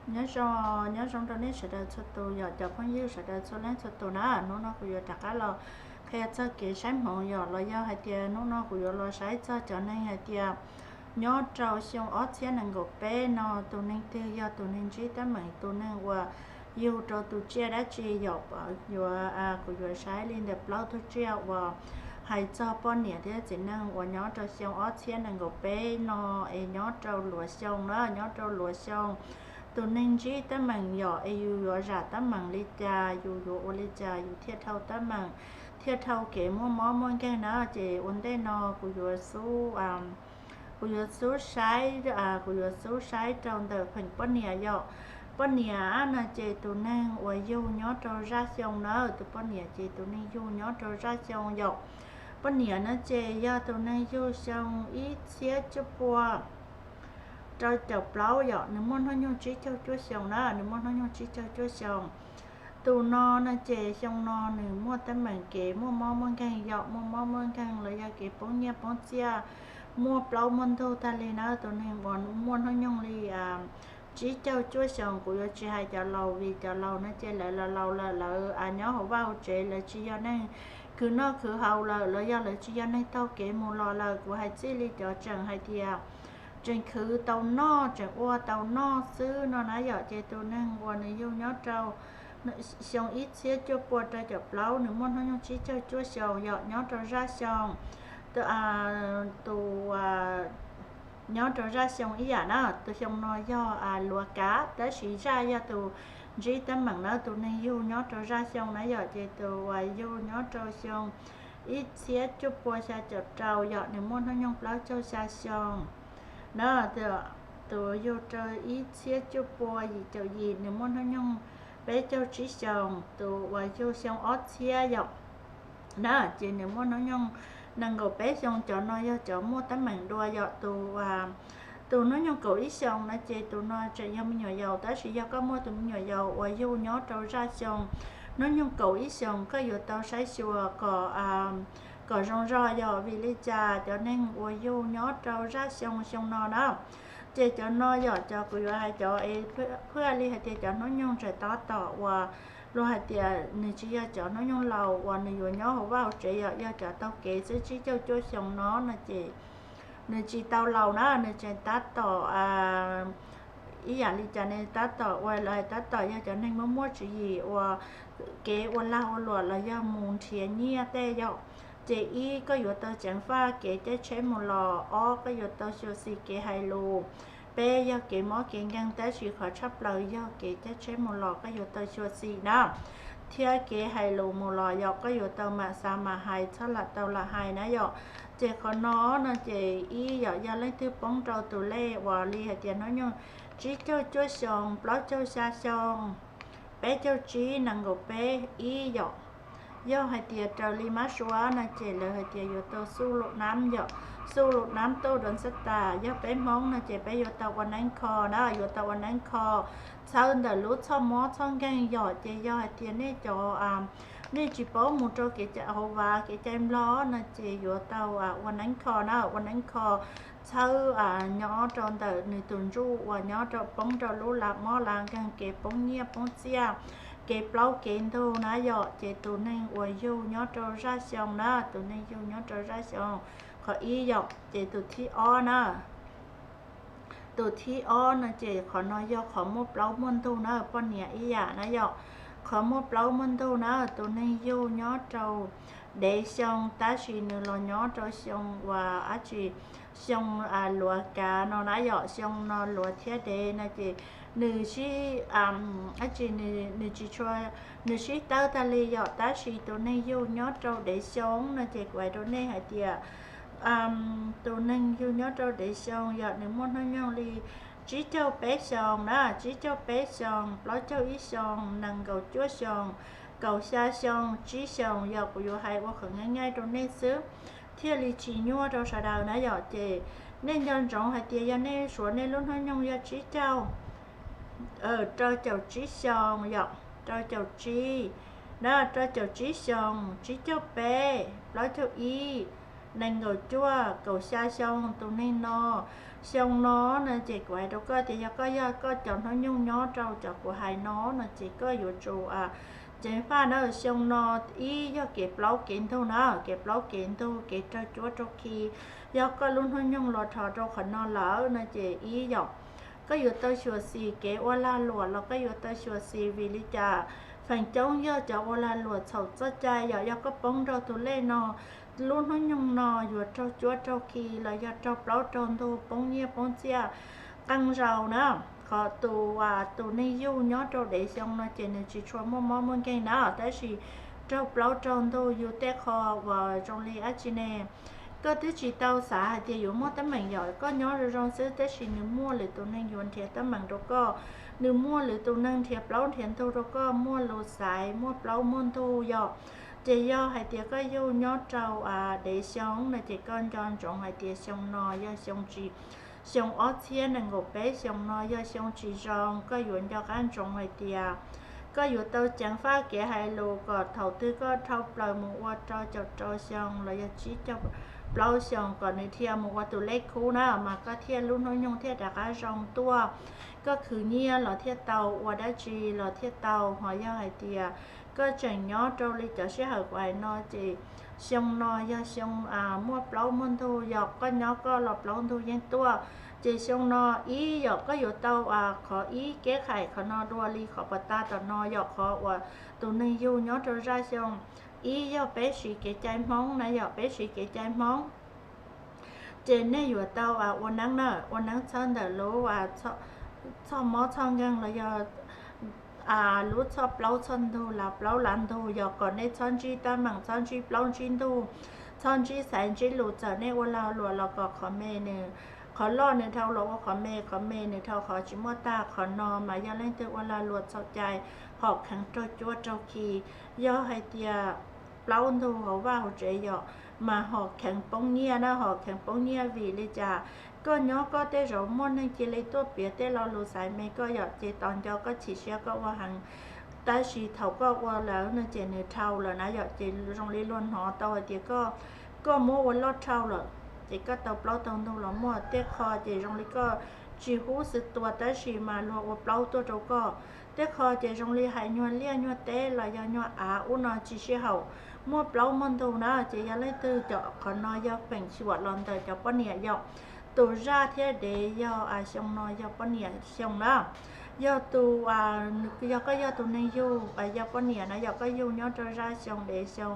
Nyob zoo, nyob zoo rau nej sawv daws txhua tus yom, cov phooj ywg sawv daws txhua leej txhua tus na. Hnub no kuv yuav rov qab los qhia txog kev saib hmoov yom, los yog hais tias hnub no kuv yuav los saib txog cov neeg hais tias nyob rau xyoo ob txhiab nees nkaum peb no tus neeg twg yog tus neeg ntsib teeb meem, tus neeg uas yug rau tus tsiaj dab tsi yom. Yuav, kuv yuav saib li ntawm plaub tug tsiaj uas hais txog poj niam thiab txiv neej uas nyob rau xyoo ob txhiab nees nkaum peb no es nyob rau luav xyoo na, nyob rau luav xyoo tus neeg ntsib teeb meem yom, es yus yuav zam teeb meem li cas, yus yuav ua li cas yus thiaj dhau teeb meem, thiaj dhau kev muaj mob muaj nkeeg na. Ces ua ntej no kuv yuav xub, kuv yuav xub saib, kuv yuav xub saib rau ntawm pheem poj niam yom. Poj niam no ces tus neeg uas yug nyob rau zaj xyoo na, tus poj niam ces tus neeg yug nyob rau zaj xyoo yom. Poj niam no ces yog tus neeg yug xyoo ib txhiab cuaj pua rau caum plaub yom, nws muaj hnub nyoog tsib caug cuaj xyoo na, nws muaj hnub nyoog tsib caug cuaj xyoo. Tus no no ces xyoo no nws muaj teeb meem kev muaj mob muaj nkeeg yom, muaj mob muaj nkeeg los yog kev poob nyiaj poob txiaj, muaj plaub muaj ntug tag li na. Tus neeg uas muaj hnub nyoog li tsib caug cuaj xyoos, kuv yuav tsis hais cov laus vim cov laus no ces lawv laus laus lawm, lawv nyob hauv vaj hauv tsev, lawv tsis yog neeg khwv noj khwv haus lawm, los yog lawv tsis yog neeg taug kev mus los lawm. Kuv hais txij li cov tseem hais tias tseem khwv tau noj, tseem ua tau noj xwb no na yom, ces tus neeg uas nws yug nyob rau xyoo ib txhiab cuaj pua rau caum plaub, nws muaj hnub nyoog tsib caug cuaj xyoos yom, nyob rau zaj xyoo, tus nyob rau zaj xyoo ib yam na. Tus xyoo no yog luav kav, tab sis zaj yog tus ntsib teeb meem na, tus neeg yug nyob rau zaj xyoo na yom, ces tus uas yug nyob rau xyoo ib txhiab cuaj pua xya caum rau yom, nws muaj hnub nyoog plaub caug xya xyoo na. Tus yug rau ib txhiab cuaj pua yim caum yim, nws muaj hnub nyoog peb caug tsib xyoos. Tus uas yug xyoo ob txhiab yom na, ces nws muaj hnub nyoog nees nkaum peb xyoo. Cov no yog cov muaj teeb meem dua yom. Tus, tus hnub nyoog kaum ib xyoos no ces tus no tseem yog me nyuam yaus, tab sis yog koj muaj tus me nyuam yaus uas yug nyob rau zaj xyoo hnub nyoog kaum ib xyoos, koj yuav tau saib xyuas kom, kom zoo zog yom. Vim li cas cov neeg uas yug nyob rau zaj xyoo xyoo no na, ces cov no yom, cov kuv yuav hais cov es phwj li hais tias cov hnub nyoog tseem tab tom uas luag hais tias nws tsis yog cov hnub nyoog laus uas nws yuav nyob hauv vaj hauv tsev yom, yog cov taug kev xwb, tsib caug cuaj xyoo no no ces nws tsis tau laus na, nws tseem tab tom ib yam li cas ne, tab tom ua lawv hais tab tom yog cov neeg muaj muaj tswv yim uas kev ua lag ua luam los yog mus nrhiav nyiaj tej yom. Ces ib, koj yuav tau ceev faj kev caij tsheb mus los, ob, koj yuav tau xyuam xim kev hais lus, peb, yog kev mob kev nkeeg, tab sis qhov tshaj plaws yog kev caij tsheb mus los koj yuav tau xyuam xim na, thiab kev hais lus mus los yom, koj yuav tau mam xav mam hais, txhob lam tau lam hais na yom. Ces qhov no no ces ib yom, yog leej twg poob rau tus lej uas li hais tias hnub nyoog tsib caug cuaj xyoo, plaub caug xya xyoo, peb caug tsib, nees nkaum peb, ib yom. Yog hais tias raws li mab suav no ces lawv hais tias yuav tau xuj lub nab yom, xuj lub nab tuaj dua xab tas. Yog peb Hmoob no ces peb yuav tau ua neeb kho na, yuav tau ua neeb kho, txhawb ntawm lub txhoj mob txhoj nkeeg yom. Ces yog hais tias nej cov, nej tsis paub mus rau kev cai hauv vav kev cai Nplog no ces yuav tau ua neeb kho na, ua neeb kho txhawb nyob rau ntawm nws tus ntsuj uas nyob rau poob rau lub laj mob laj nkeeg, kev poob nyiaj poob txiaj, kev plaub kev ntug na yom. Ces tus neeg uas yug nyob rau zaj xyoo na, tus neeg yug nyob rau zaj xyoo, qhov ib yom. Ces tus thib ob na, tus thib ob no ces qhov no yog qhov muaj plaub muaj ntug na, poj niam ib yam na yom. Qhov muaj plaub muaj ntug na, tus neeg yug nyob rau dev xyoo tab sis nws los nyob rau xyoo uas dab tsi, xyoo luav kav no na yom, xyoo no luav thiab dev no ces nws sib, dab tsi, nws tsis tshua, nws sib tawb tag li yom, tab sis tus neeg yug nyob rau dev xyoo no ces kuv hais rau nej hais tias tus neeg yug nyob rau dev xyoo yog nws muaj hnub nyoog li tsib caug peb xyoo na, tsib caug peb xyoo, plaub caug ib xyoo, nees nkaum cuaj xyoo, kaum xya xyoo, tsib xyoo, yog kuv yuav hais ua qhov nqaij nqaij rau nej xwb thiaj li tsis nyuaj rau sawv daws na yom. Ces nej nco ntsoov hais tias yog nej suav nej lub hnub nyoog yog tsib caug, rau caum tsib xyoo yom, rau caum tsib, na, rau caum tsib xyoo, tsib caug peb, plaub caug ib, nees nkaum cuaj kaum xya xyoo tus neeg no, xyoo no no ces kuv hais rau koj tias yog koj yog koj cov hnub nyoog nyob rau cov kuv hais no no ces koj yuav tsum ceev faj na. Xyoo no ib yog kev plaub kev ntug na, kev plaub kev ntug, kev raug cuab raug khi. Yog koj lub hnub nyoog los dhos rau qhov no lawm no ces ib yom, koj yuav tau xyuam xim kev ua lag luam los koj yuav tau xyuam xim. Vim li cas? Feem coob yog cov ua lag luam txhaum txoj cai yom. Yog koj poob rau tus lej no, lub hnub nyoog no yuav raug cuab raug khi los yog raug plaub raug ntug, poob nyiaj poob txiaj qee zaus na. Qhov tus, tus neeg yug nyob rau dev xyoo no ces nws tsis tshua muaj mob muaj nkeeg na, tab sis raug plaub raug ntug yug tej qho uas zoo li dab tsi ne, koj twb tsis tau xav hais tias yuav muaj teeb meem yom, koj nyob zoo zoo xwb tab sis nws muaj lwm tus neeg yuav nrhiav teeb meem rau koj, nws muaj lwm tus neeg nrhiav plaub nrhiav ntug rau koj, muaj lus xaiv, muaj plaub muaj ntug yom. Ces yog hais tias koj yug nyob rau dev xyoo no ces koj nco ntsoov hais tias xyoo no yog xyoo tsis, xyoo ob txhiab nees nkaum peb xyoo no yog xyoo tsis zoo. Koj yuav nco qab ntsoov hais tias koj yuav tau ceev faj kev hais lus kom thaum twg koj dhau plaws mus ua rau caum rau xyoo los yog tsib caug plaub xyoo kom nws dhia mus ua tus lej khub na mas koj thiaj lub hnub nyoog thiaj rov qab zoo tuaj. Koj khwv nyiaj los thiaj tau, ua dab tsi los thiaj tau. Ho yog hais tias koj tseem nyob rau li cov sij hawm kuv hais no ces xyoo no yog xyoo muaj plaub muaj ntug, yog koj nyob koj los plaub ntug yeej tuaj. Ces xyoo no ib yom koj yuav tau qhov ib kev hais qhov no dua li qhov pas tag tom no yom, qhov uas tus neeg yug nyob rau zaj xyoo ib yog peb siv kev cai Hmoob na yom, peb siv kev cai Hmoob ces nej yuav tau ua neeb na, ua neeb txhawb ntawm lub txhoj mob txhoj nkeeg los yog lub txhoj plaub txhoj ntug, lav plaub lav ntug, yog kom nej txhob ntsib teeb meem, txhob ntsib plaub ntsib ntug, txhob ntsib xaiv ntsib lus. Txawm nej ua lag luam los kom qhov me nws, qhov loj nws dhau los ua qhov me, qhov me nws dhau qhov tsis muaj tag. Qhov no mas yog leej twg ua lag luam txhaum cai, hom kheev raug cuab raug khi. Yog hais tias plaub ntug hauv vaj hauv tsev yom, mas hom kheev poob nyiaj na, hom kheev poob nyiaj. Vim li cas? Koj nyob koj tej zaum muaj neeg cia li tuaj piav tej lo lus xaiv me koj yom, ces tos nco koj chim siab koj ua heev, tab sis thaum koj ua lawm no ces nws dhau lawm na yom. Ces zoo li luag hnov tau hais tias koj, koj muab ua loj dhau lawm, ces koj tau plaub tau ntug los muaj. Tej qho ces zoo li koj tsis hub xwm tua tab sis mas luag ua plaub tuaj rau koj. Tej qho ces zoo li hais nyuag liaj nyuag teb los yog nyuag av ub no tsis sib haum, muaj plaub muaj ntug na. Ces yog leej twg cov, qhov no yog feem xyuam los ntawm cov poj niam yom. Tus zaj thiab dev yog xyoo no yog poj niam xyoo na. Yog tus, yog koj yog tus neeg yug, yog poj niam na yom, koj yug nyob rau zaj xyoo dev xyoo,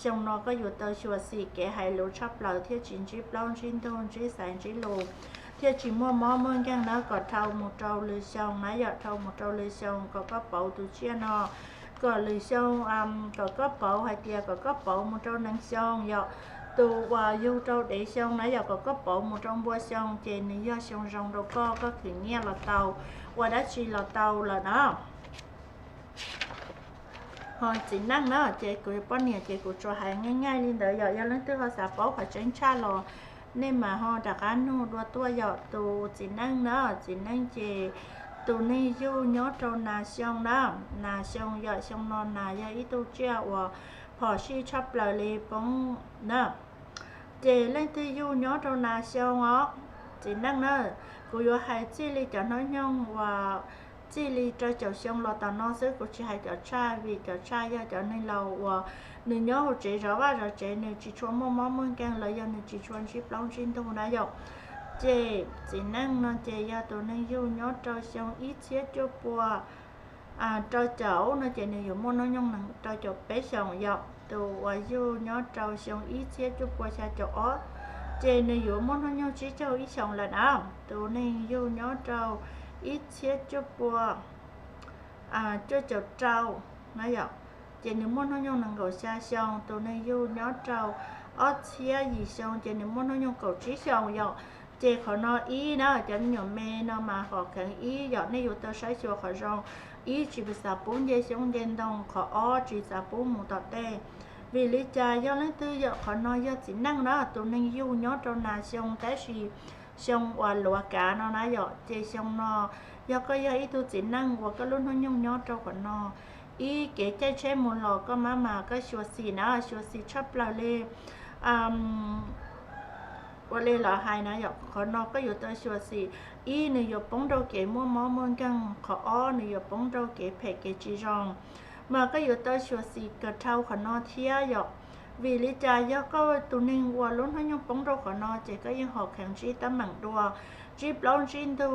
xyoo no koj yuav tau xyuam xim kev hais lus tshaj plaws thiaj tsis ntsib plaub ntsib ntug, ntsib xaiv ntsib lus, thiaj tsis muaj mob muaj nkeeg na. Kom dhau mus rau lwm xyoo na yom, dhau mus rau lwm xyoo kom koj pauv tus tsiaj no, kom lwm xyoo, kom koj pauv hais tias kom koj pauv mus rau nees xyoo yom. Tus uas yug rau dev xyoo na yom, kom koj pauv mus rau npua xyoo ces nws yog xyoo zoo rau koj, koj khwv nyiaj los tau, ua dab tsi los tau lawm na. Ho txiv neej na, ces kuv poj niam ces kuv tsuas hais nyaj nyaj li ntawd yom. Yog leej twg ho xav paub qhov tseeb tshaj los nej mas ho rov qab nug dua tuaj yom. Tus txiv neej na, txiv neej ces tus neeg yug nyob rau nas xyoo na, nas xyoo yom, xyoo no nas yog ib tug tsiaj uas phom sij tshaj plaws li poob na. Ces leej twg yug nyob rau nas xyoo os, txiv neej na, kuv yuav hais txij li cov hnub nyoog uas txij li rau caum xyoo los tom no xwb, kuv tsis hais cov tshaj, vim cov tshaj yog cov neeg laus uas nws nyob hauv tsev zov vaj zov tsev, nws tsis tshua muaj mob muaj nkeeg los yog nws tsis tshua ntsib plaub ntsib ntug na yom. Ces txiv neej no ces yog tus neeg yug nyob rau xyoo ib txhiab cuaj pua rau caum no ces nws yuav muaj hnub nyoog rau caum peb xyoos yom. Tus uas yug nyob rau xyoo ib txhiab cuaj pua xya caum ob, ces nws yuav muaj hnub nyoog tsib caug ib xyoos lawm na. Tus neeg yug nyob rau ib txhiab cuaj pua cuaj caum rau na yom, ces nws muaj hnub nyoog nees nkaum xya xyoo. Tus neeg yug nyob rau ob txhiab yim xyoo ces nws muaj hnub nyoog kaum tsib xyoos yom. Ces qhov no ib na, cov me nyuam me no mas hom kheev ib yom, nej yuav tau saib xyuas qhov zoo. Ib, tsis xav pub nce xyoob nce ntoo. Qhov ob, tsis xav pub mus tom tej. Vim li cas? Yog leej twg yom, qhov no yog txiv neej na, tus neeg yug nyob rau nas xyoo tab sis xyoo uas luav kav no na yom, ces xyoo no yog koj yog ib tug txiv neej uas koj lub hnub nyoog nyob rau qhov no, ib, kev caij tsheb mus los koj maj mam koj xyuam xim na, xyuam xim tshaj plaws li. ua li los hais na yom, qhov no koj yuav tau xyuam xim. Ib, nws yuav poob rau kev muaj mob muaj nkeeg. Qhov ob, nws yuav poob rau kev phem kev tsis zoo. Mas koj yuav tau xyuam xim kawg dhau qhov no thiab yom. Vim li cas yog koj tus neeg uas lub hnub nyoog poob rau qhov no ces koj yeej ho kheev ntsib teeb meem dua, ntsib plaub ntsib ntug,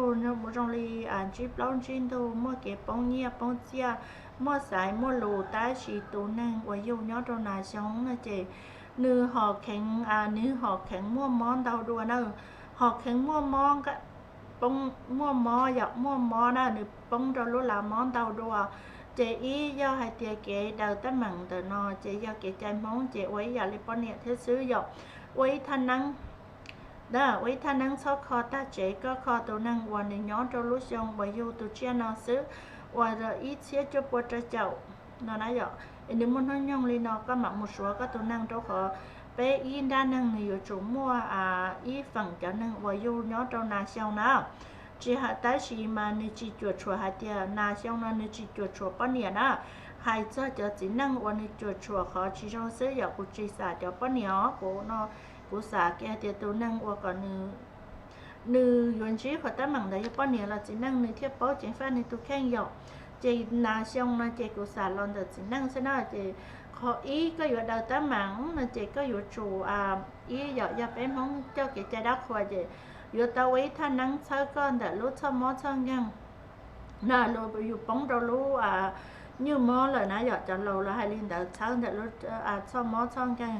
zoo li ntsib plaub ntsib ntug, muaj kev poob nyiaj poob txiaj, muaj xaiv muaj lus. Tab sis tus neeg uas yug nyob rau nas xyoo no ces nws ho kheev, nws ho kheev muaj mob ntau dua na, ho kheev muaj mob, muaj mob yom, muaj mob na, nws poob rau lub lav mob ntau dua. Ces ib, yog hais tias kev daws teeb meem ntawm no ces yog kev cai Hmoob ces ua ib yam li poj niam thiab xwb yom, ua ib thaj neeb ua ib thaj neeb txhob kho tag tsev, koj kho tus neeg uas nws nyob rau lub xyoo uas yug tus tsiaj no xwb, uas ib txhiab cuaj pua rau caum no na yom, es nws muaj hnub nyoog li no koj mam mus suav koj tus neeg, rau qhov peb ib nrab neeg nws yuav tsum muaj ib feem cov neeg uas yug nyob rau nas xyoo na. Tsis hais, tab sis mas nws tsis cuam tshuam hais tias nas xyoo no nws tsis cuam tshuam poj niam na. Hais txog cov txiv neej uas nws cuam tshuam qhov tsis zoo xwb yom, kuv tsis xam cov poj niam os, kuv no kuv xam kiag tias tus neeg uas kom nws nws yuav ntsib qhov teeb meem ntawd yog poj niam los txiv neej nws thiaj paub ceev faj nws tus kheej yom. Ces nas xyoo no ces kuv xam los ntawm txiv neej xwb na. Ces qhov ib koj yuav daws teeb meem no ces koj yuav tsum, ib yom, yog peb Hmoob coj kev cai dab qhuas ces yuav tau ua ib thaj neeb txhawb koj ntawm lub txhoj mob txhoj nkeeg na, yus poob rau lub nyuj mob lawm na yom, cov laus los hais li ntawd, txhawb ntawm lub txhoj mob txhoj nkeeg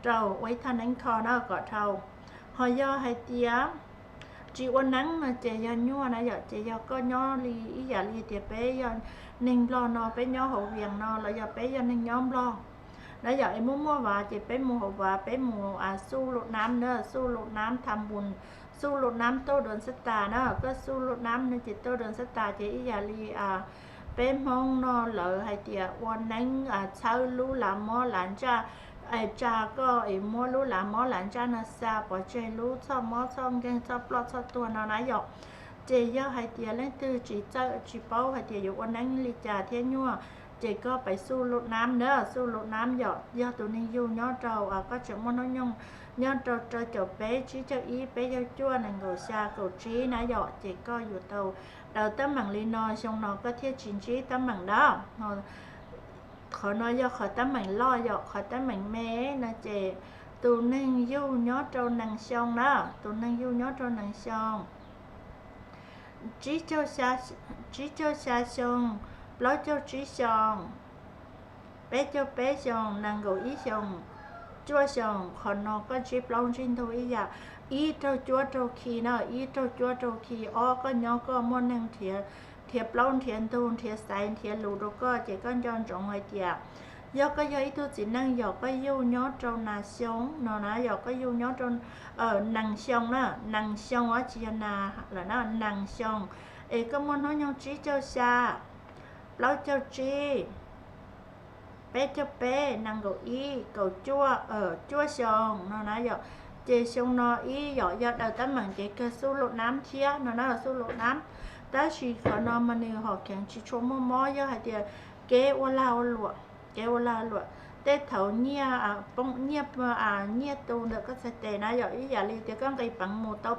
rau, ua ib thaj neeb kho na kom dhau. Ho yog hais tias tsis ua neeb no ces yog nyuaj na yom, ces yog koj nyob li ib yam li tias peb yog neeg Nplog no, peb nyob hauv Vias no los yog peb yog neeg nyob Nplog na yom, es muaj muaj vas ces peb mus hauv vas, peb mus xuj lub nab na, xuj lub nab tham npus, xuj lub nab tuaj dua xab tas na, koj xuj lub nab no ces tuaj dua xab tas ces ib yam li peb Hmoob no lawv hais tias ua neeb txhawb lub lav mob lav ntsaj, es tsa koj es muab lub lav mob lav ntsaj no xa pov tseg lub txhoj mob txhoj nkeeg txhoj ploj txhoj tuag no na yom. Ces yog hais tias leej twg tsis txawj tsis paub hais tias yuav ua neeb li cas thiab nyuaj, ces koj pais xuj lub nab na, xuj lub nab yom, yog tus neeg yug nyob rau, koj tseem muaj hnub nyoog nyob rau rau caum peb, tsib caug ib, peb caug cuaj, nees nkaum xya, kaum tsib na yom, ces koj yuav tau daws teeb meem li no, xyoo no koj thiaj tsis ntsib teeb meem na. Qhov no yog qhov teeb meem loj, yog qhov teeb meem me no ces tus neeg yug nyob rau nees xyoo na, tus neeg yug nyob rau nees xyoo, tsib caug xya xyoo, plaub caug tsib xyoo, peb caug peb xyoo, nees nkaum ib xyoo, cuaj xyoo, qhov no koj ntsib plaub ntsib ntug ib yam, ib raug cuab raug khi na, ib raug cuab raug khi, ob koj nyob koj muaj neeg nrhiav plaub nrhiav ntug nrhiav xaiv nrhiav lus rau koj ces koj nco ntsoov hais tias yog koj yog ib tug txiv neej yog koj yug nyob rau nas xyoo no na, yog koj yug nyob rau nees xyoo na, nees xyoo tsis yog nas lawm na, nees xyoo, es koj muaj hnub nyoog tsib caug xya, plaub caug tsib, peb caug peb, nees nkaum ib, kaum cuaj, cuaj xyoo no na yom. Ces xyoo no ib yom yog daws teeb meem ces kawg xuj lub nab thiab no na, xuj lub nab. Tab sis qhov no mas nws ho kheev tsis tshua muaj mob, yog hais tias kev ua lag ua luam, kev ua lag ua luam, tej thaum nyiaj, nyiaj, nyiaj tu ntawm koj txhais tes na yom, ib yam li tias koj nqis peev mus tau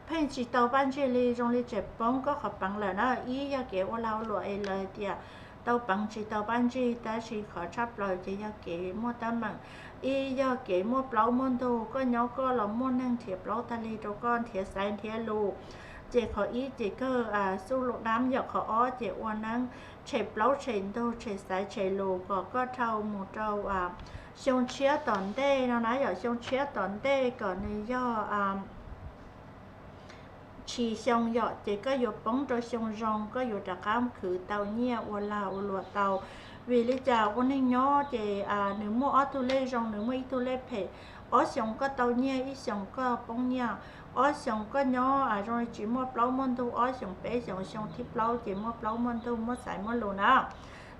pheej tsis tau paj ntsig li, zoo li tseem poob koj qhov peev lawm na, ib yog kev ua lag ua luam es lawv tias tau peev tsis tau paj ntsig, tab sis qhov tshaj plaws ces yog kev muaj teeb meem, ib yog kev muaj plaub muaj ntug, koj nyob koj los muaj neeg nrhiav plaub tag li rau koj nrhiav xaiv nrhiav lus, ces qhov ib ces kawg xuj lub nab yom, qhov ob ces ua neeb tshem plaub tshem ntug tshem xaiv tshem lus kom koj dhau mus rau xyoo tshiab tom ntej no na yom, xyoo tshiab tom ntej kom nws yog tshis xyoo yom, ces koj yuav poob rau xyoo zoo, koj yuav rov qab khwv tau nyiaj ua lag ua luam tau. Vim li cas ua neeg nyob ces nws muaj ob tug lej zoo, nws muaj ib tug lej phem, ob xyoos koj tau nyiaj, ib xyoos koj poob nyiaj, ob xyoos koj nyob zoo li tsis muaj plaub muaj ntug, ob xyoos peb xyoos, xyoo thib plaub ces muaj plaub muaj ntug muaj xaiv muaj lus na.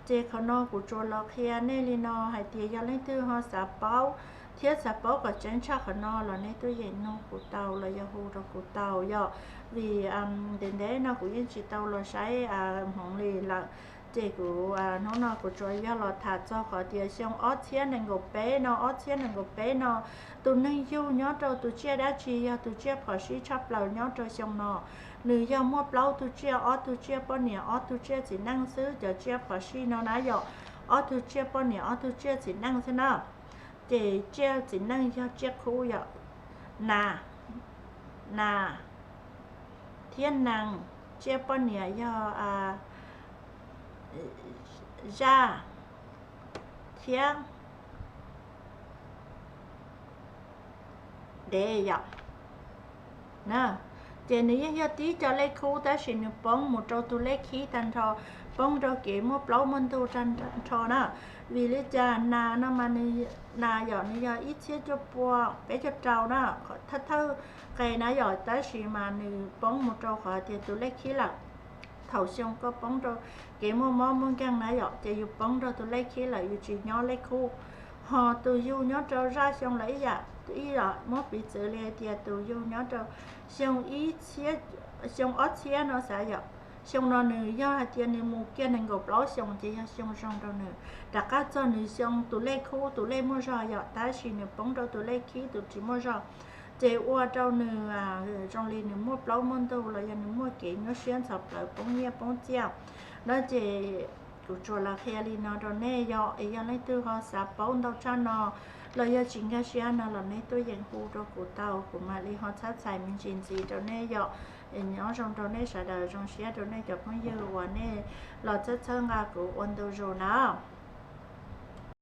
Ces qhov no kuv tsuas los qhia nej li no hais tias yog leej twg ho xav paub thiab xav paub kom tseeb tshaj qhov no los nej tuaj yeem nug kuv tau los yog hu rau kuv tau yom. Vim ntev ntev no kuv yeej tsis tau los saib hmoov li lawm, Ces kuv hnub no kuv tsuas yog los tham txog qhov tias xyoo ob txhiab nees nkaum peb no, ob txhiab nees nkaum peb no, tus neeg yug nyob rau tus tsiaj dab tsi yog tus tsiaj phom sij tshaj plaws nyob rau xyoo no. Nws yog muaj plaub tug tsiaj, ob tug tsiaj poj niam, ob tug tsiaj txiv neej xwb. Cov tsiaj phom sij no na yom, ob tug tsiaj poj niam, ob tug tsiaj txiv neej xwb na. Ces tsiaj txiv neej yog tsiaj khub yom, nas, nas thiab nees. Tsiaj poj niam yog zaj thiab dev yom. Ces nws yeej yog tib co lej khub tab sis nws poob mus rau tus lej khib tag nrho, poob rau kev muaj plaub muaj ntug tag nrho na. Vim li cas nas no mas nws, nas yom, nws yog ib txhiab cuaj pua peb caug rau na, thawj thawj qe na yom, tab sis mas nws poob mus rau qhov tias tus lej khib lawm. Thaum xyoo koj poob rau kev muaj mob muaj nkeeg na yom, ces yus poob rau tus lej khib lawm, yus tsis nyob lej khub. Ho tus yug nyob rau zaj xyoo lawm ib yam, ib yam muab piv txwv li hais tias tus yug nyob rau xyoo ib txhiab, xyoo ob txhiab no xav yom, xyoo no nws yog hais tias nws mus kiag nees nkaum plaub xyoos ces yog xyoo zoo rau nws. Rov qab txog nws xyoo tus lej khub, tus lej muaj zog yom, tab sis nws poob rau tus lej khib, tus tsis muaj zog, ces ua rau nws zoo li nws muaj plaub muaj ntug los yog nws muaj kev nyuaj siab ntxhov plawv, poob nyiaj poob txiaj no. Ces kuv tsuas los qhia li no rau nej yom, es yog leej twg ho xav paub ntau tshaj no los yog tsis nkag siab no los nej tuaj yeem hu rau kuv tau, kuv mam li ho txhab txhais me ntsis ntxiv rau nej yom. Es nyob zoo rau nej sawv daws, zoo siab rau nej cov phooj ywg uas nej los txhawb txhawb nqa kuv ua ntu zus na.